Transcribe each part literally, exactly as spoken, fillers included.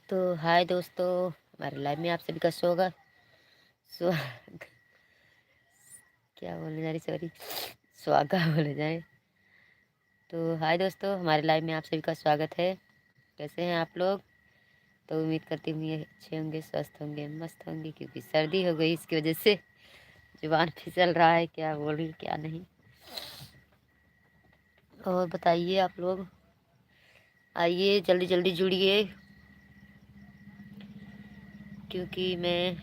तो हाय दोस्तों, हमारे लाइव में आप सभी का स्वागत, स्वाग-, क्या बोले जा रही, सॉरी, स्वागत बोले जाए। तो हाय दोस्तों, हमारे लाइव में आप सभी का स्वागत है। कैसे हैं आप लोग? तो उम्मीद करती हूँ ये अच्छे होंगे, स्वस्थ होंगे, मस्त होंगे, क्योंकि सर्दी हो गई, इसकी वजह से जुबान फिसल रहा है, क्या बोलूँ क्या नहीं। और बताइए आप लोग, आइए जल्दी जल्दी जुड़िए, क्योंकि मैं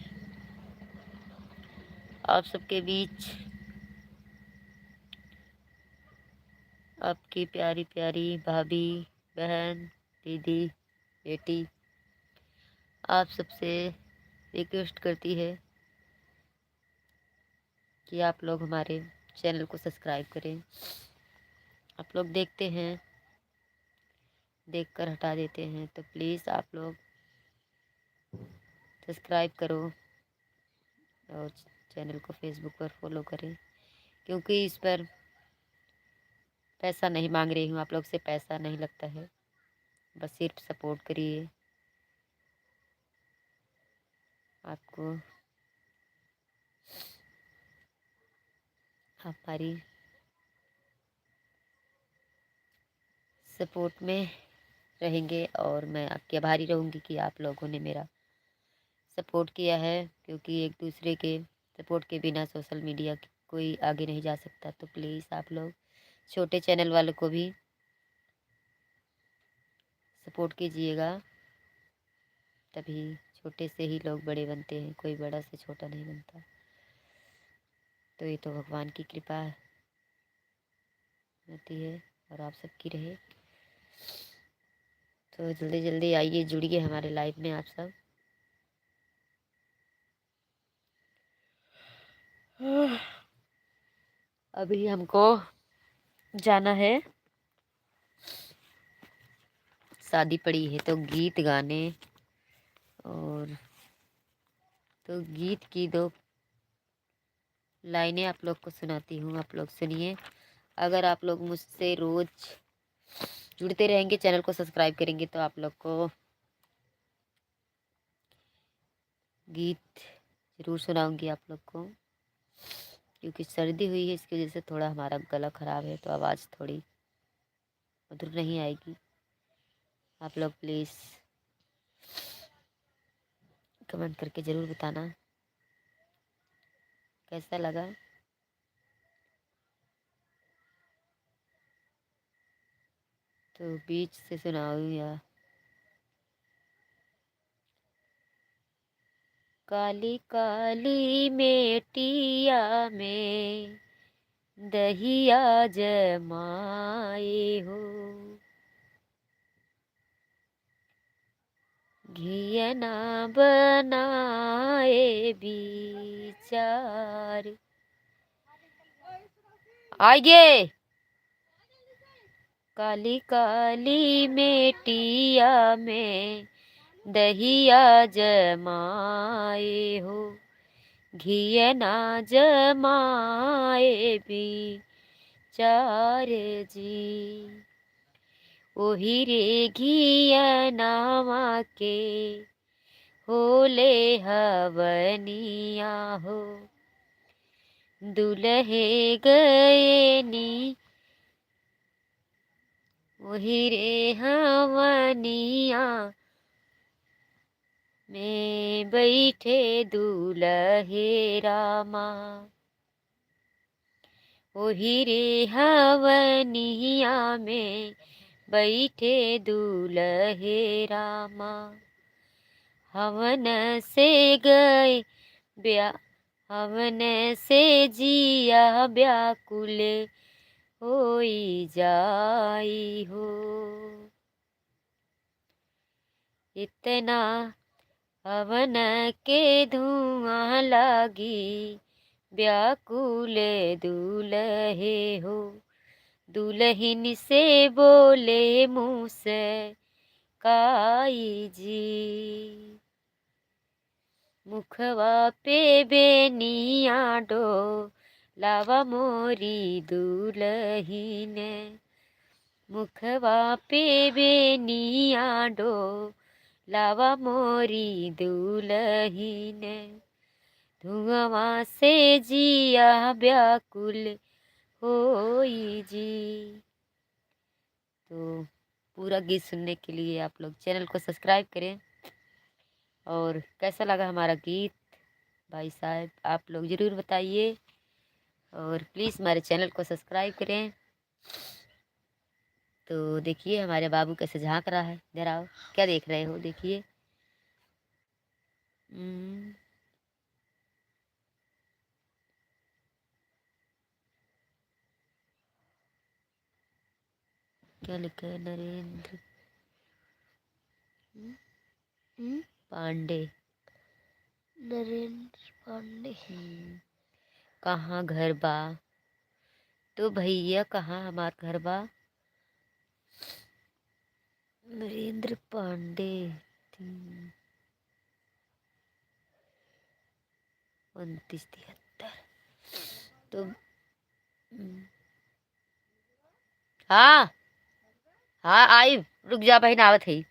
आप सबके बीच आपकी प्यारी प्यारी भाभी, बहन, दीदी, बेटी, आप सबसे रिक्वेस्ट करती है कि आप लोग हमारे चैनल को सब्सक्राइब करें। आप लोग देखते हैं, देखकर हटा देते हैं, तो प्लीज़ आप लोग सब्सक्राइब करो और चैनल को फेसबुक पर फॉलो करें, क्योंकि इस पर पैसा नहीं मांग रही हूँ, आप लोग से पैसा नहीं लगता है, बस सिर्फ सपोर्ट करिए। आपको हमारी सपोर्ट में रहेंगे और मैं आपकी आभारी रहूँगी कि आप लोगों ने मेरा सपोर्ट किया है, क्योंकि एक दूसरे के सपोर्ट के बिना सोशल मीडिया की कोई आगे नहीं जा सकता। तो प्लीज़ आप लोग छोटे चैनल वालों को भी सपोर्ट कीजिएगा, तभी छोटे से ही लोग बड़े बनते हैं, कोई बड़ा से छोटा नहीं बनता। तो ये तो भगवान की कृपा होती है और आप सबकी रहे। तो जल्दी जल्दी आइए, जुड़िए हमारे लाइव में आप सब। अभी हमको जाना है, शादी पड़ी है, तो गीत गाने, और तो गीत की दो लाइनें आप लोग को सुनाती हूँ, आप लोग सुनिए। अगर आप लोग मुझसे रोज़ जुड़ते रहेंगे, चैनल को सब्सक्राइब करेंगे, तो आप लोग को गीत ज़रूर सुनाऊँगी आप लोग को, क्योंकि सर्दी हुई है, इसकी वजह से थोड़ा हमारा गला ख़राब है, तो आवाज़ थोड़ी मधुर नहीं आएगी। आप लोग प्लीज़ कमेंट करके ज़रूर बताना कैसा लगा। तो बीच से सुनाऊँ या? काली काली मेटिया में दहिया जमाए हो, घियना बनाए बिचार। आइए। काली काली मेटिया में दहिया जमाए हो, घियना जमाए बिचार जी। ओही रे घियनावा के होले हवनिया हो, दुलहे गएनी ओही रे हवनिया में बैठे दुलहे रामा। ओही रे हवनिया में बैठे दुलहे रामा। हवन से गए ब्या-, हवन से जिया व्याकुल होई जाई हो। इतना हवन के धुआँ लागी, व्याकुल दुलहे हो। दुलहिन से बोले मुस्काई जी। मुखवा पे बेनिया डोलावा मोरी दुलहिन। मुखवा पे बेनिया डो लावा मोरी दुलहिन, धुआं से जिया व्याकुल होई जी। तो पूरा गीत सुनने के लिए आप लोग channel को subscribe करें। और कैसा लगा हमारा गीत, भाई साहब, आप लोग ज़रूर बताइए। और please हमारे channel को subscribe करें। तो देखिए, हमारे बाबू कैसे झांक रहा है। इधर आओ, क्या देख रहे हो? देखिए। हम्म। क्या लिखा है? नरेंद्र, हम्म? हम्म? पांडे। नरेंद्र पांडे। हम्म। कहाँ घर बा? तो भैया, कहाँ हमार घर बा? नरेंद्र पांडे। हम्म। उनतीस तिहत्तर। तो, हम्म। हाँ, हाँ, आई, रुक जा बहिन, आवत है।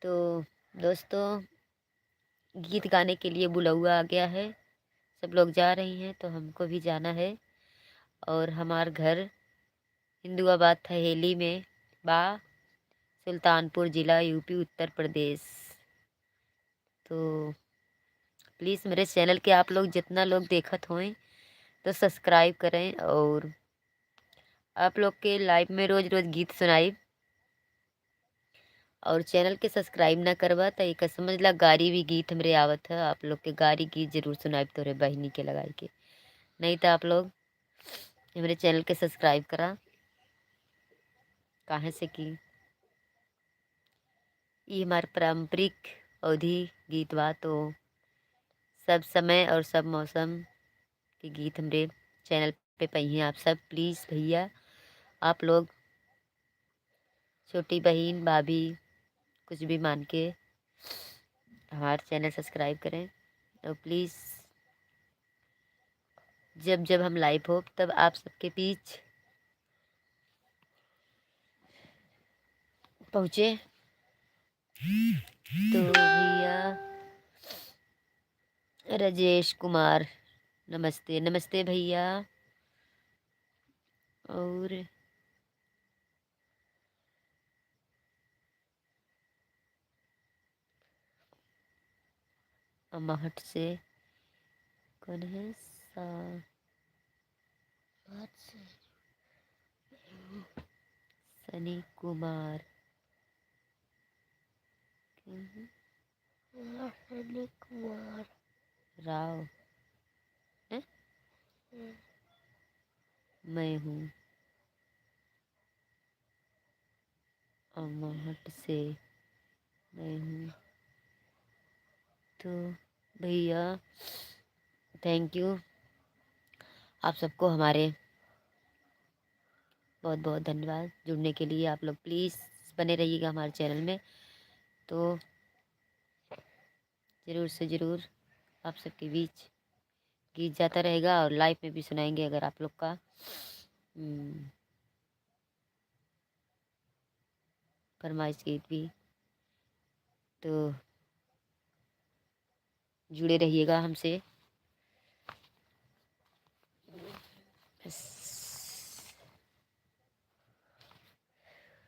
तो दोस्तों, गीत गाने के लिए बुलौआ आ गया है, सब लोग जा रही हैं, तो हमको भी जाना है। और हमार घर हिंदुआबाद थहेली में बा, सुल्तानपुर जिला, U P, उत्तर प्रदेश। तो please मेरे channel के आप लोग जितना लोग देखत होएं तो subscribe करें, और आप लोग के live में रोज रोज गीत सुनाइब। और channel के subscribe ना करबा त एक समझ ला गारी भी गीत हमरे आवत है, आप लोग के गारी गीत जरूर सुनाइब तोरे बहिनी के लगाई के। नहीं तो आप लोग हमरे channel के subscribe करा, काहे से कि ई हमार पारंपरिक अवधी गीत बा, तो सब समय और सब मौसम के गीत हमरे channel पे पइहें आप सब। Please भैया, आप लोग छोटी बहिन, भाभी, कुछ भी मान के हमार channel subscribe करें। और please जब जब हम live हो, तब आप सबके बीच पहुँचे। तो भैया, राजेश कुमार, नमस्ते, नमस्ते भैया। और अमहट से कौन है? सा-, अमहट से सनी कुमार। कौन है? सनी कुमार राव, हैं? हम्म। मैं हूँ। अमहट से मैं हूँ। तो भैया, thank you आप सबको हमारे बहुत बहुत धन्यवाद जुड़ने के लिए। आप लोग please बने रहिएगा हमारे channel में। तो ज़रूर से ज़रूर आप सबके बीच गीत जाता रहेगा और live में भी सुनाएंगे अगर आप लोग का, हम्म, फरमाइश गीत भी। तो जुड़े रहिएगा हमसे।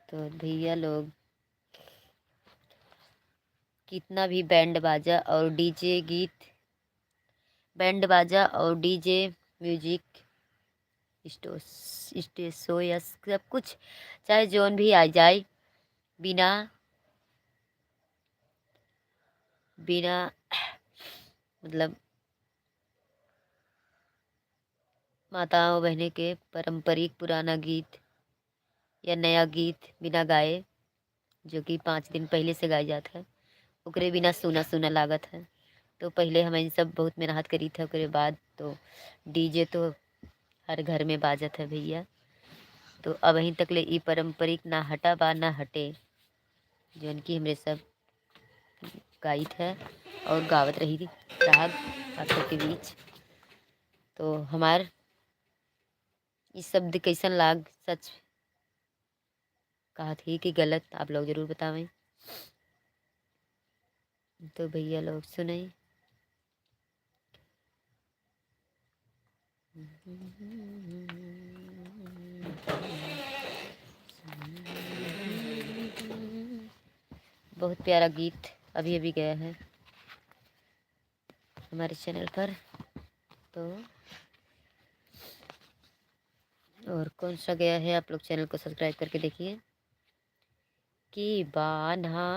तो भैया लोग, कितना भी band बाजा और DJ गीत, band बाजा और DJ music, स्टो-, stage show या सब कुछ, चाहे जौन भी आ जाए, बिना, बिना मतलब माताओं बहने के पारंपरिक पुराना गीत या नया गीत बिना गाए, जो कि पाँच दिन पहले से गाए जात है, ओकरे बिना सूना सूना लागत है। तो पहले हम इन सब बहुत मेहनत करी थे, ओकरे बाद तो DJ तो हर घर में बाजत है भैया। तो अबहीं तक ले ई पारंपरिक ना हटा बा, ना हटे, जौन कि हमरे सब गाइत है और गावत रही राग आप सबके बीच। तो हमार ई शब्द कैसन लाग, सच कहत ही कि गलत, आप लोग जरूर बतावें। तो भैया लोग सुनाई। बहुत प्यारा गीत अभी अभी गया है हमारे चैनल पर। तो और कौन सा गया है, आप लोग चैनल को सब्सक्राइब करके देखिए। कि बान्हा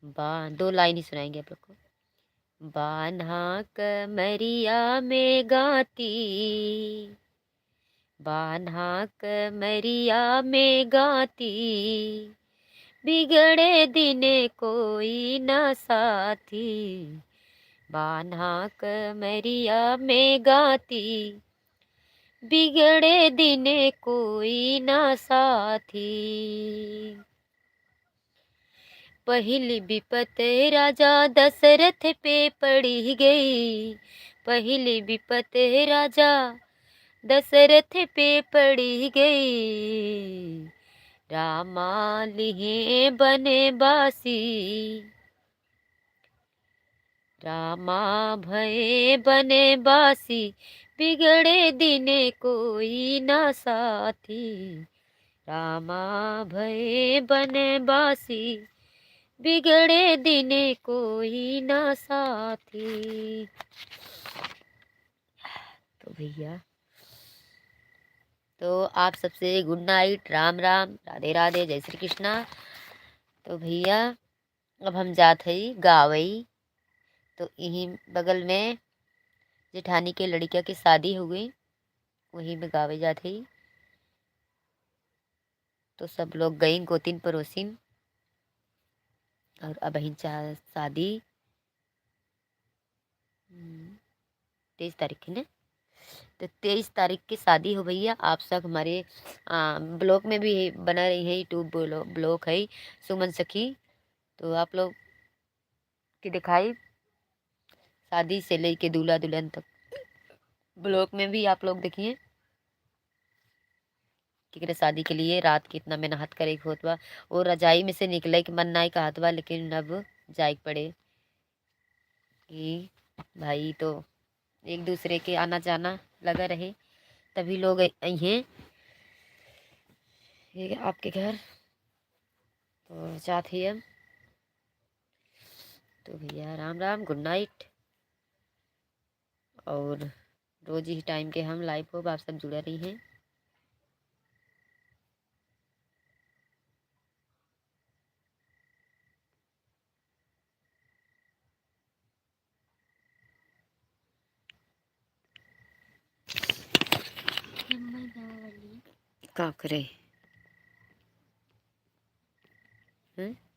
बा-, दो लाइन ही सुनाएंगे आप लोग को। बान्हा कमरिया में गाती, बान्हा कमरिया में गाती, बिगड़े दिने कोई ना साथी। बान्हा कमरिया में गाती, बिगड़े दिने कोई ना साथी। पहली विपत राजा दशरथ पे पड़ी गई, पहली विपत राजा दशरथ पे पड़ी गई। रामा लिहे बनवासी, रामा भये बनवासी, बिगड़े दिने कोई ना साथी। रामा भये बनवासी, बिगड़े दिने कोई ना साथी। तो भैया, तो आप सबसे गुड नाइट, राम राम, राधे राधे, जय श्री कृष्णा। तो भैया, अब हम जात हई गावई। तो यहीं बगल में जेठानी के लड़िका के शादी हो गई, वहीं में गावे जात हई। तो सब लोग गई, गोतिन पड़ोसिन, और अब ही चा-, शादी, हम्म, तेईस तारीख है ना? तो तेईस तारीख की शादी हो भैया। आप सब हमारे, आ, ब्लॉग में भी बना रही हैं, YouTube ब्लॉ-, ब्लॉग है सुमन सखी। तो आप लोग की दिखाई शादी से लेके दूल्हा दुल्हन तक ब्लॉग में भी आप लोग देखिए। केकरे शादी के लिए रात के इतना मेहनत करे के होत बा, और रजाई में से निकले के मन नाई कहत बा, लेकिन अब जाए के पड़े कि भाई तो एक दूसरे के आना जाना लगा रहे, तभी लोग अइहें ये आपके घर। तो जात ही अब। तो भैया राम राम, गुड नाइट, और रोज ही टाइम के हम लाइव होब, आप सब जुड़ा रही हैं। का करे? हैं?